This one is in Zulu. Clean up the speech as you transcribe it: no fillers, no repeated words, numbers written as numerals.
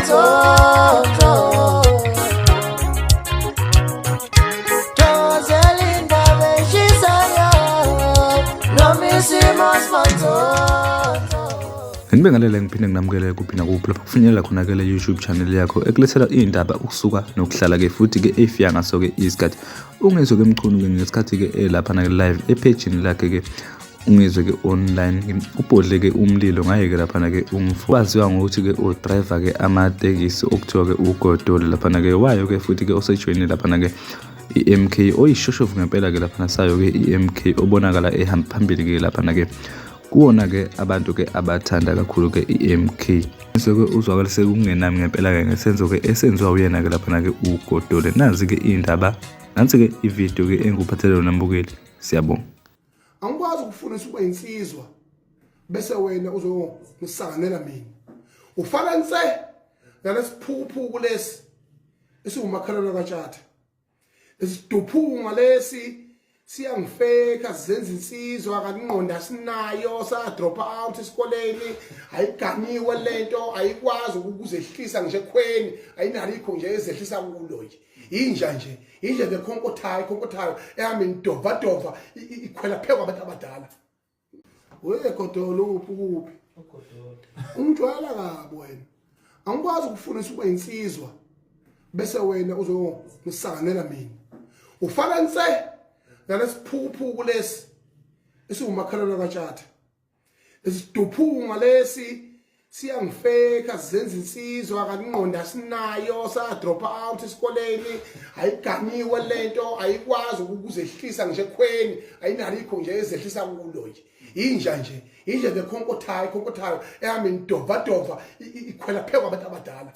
manzonzo. Thokozela indaba eshisayo noma isimo simanzonzo. Nginibingelele ngiphinde nginamukele kuphi nakuphi lapho kufinyelela khona-ke le YouTube channel yakho ekulethela iy'ndaba ukusuka nokuhlala-ke futhi-ke efika ngaso-ke isikhathi. Ungizwe-ke Mchunu-ke ngesikhathi-ke elaphana-ke live ephejini lakhe-ke ungizwe-ke online ubhodle-ke umlilo ngaye-ke laphana-ke umfo waziwa ngokuthi-ke udrayiva-ke amatekisi okuthiwa-ke ugodole laphana-ke wayo-ke futhi-ke osejoyine laphana-ke i-MK oyishoshovu ngempela-ke laphana sayo-ke i-MK obonakala ehamba phambili-ke laphana-ke kuwona-ke abantu-ke abathanda kakhulu-ke i-MK so-ke uzwakale sekungenami ngempela-ke ngesenzo-ke esenziwa uyena-ke laphana-ke ugodole nazi-ke iy'ndaba nansi-ke ividiyo-ke engikuphathele yona mbukeli siyabonga. Angikwazi ukufundisa ukuba insizwa bese wena uzongisanganela mina. Ufana nse nalesiphukuphuku lesi esiwumakhelwane kaTshatha. Lesiduphunga lesi siyangifeka sizenza insizwa kanti ingqondo asinayo sa drop out esikoleni ayiganiwe lento ayikwazi ukuzehlisa ngisho ekhweni ayinalo ikho nje ezehlisa kulo nje. Inja nje, inja nje khonkothayo, khonkothayo ehamba idova dova ikhwela phekwa abantu abadala. We Godolo uphi kuphi? Ugodolo. Ungijwayela kabi wena. Angikwazi ukufundisa ukuba insizwa bese wena uzongisanganela mina. Ufana nse nalesiphukuphuku lesi esiwumakhelwane kaTshatha. Lesiduphunga lesi siyangifeka sizenza insizwa kanti ingqondo asinayo sa drop out esikoleni ayiganiwe lento ayikwazi ukuzehlisa ngisho ekhweni ayinalo ikho nje ezehlisa kulo nje inja nje inja nje khonkothayo khonkothayo ehamba idova dova ikhwela phekwa abantu abadala.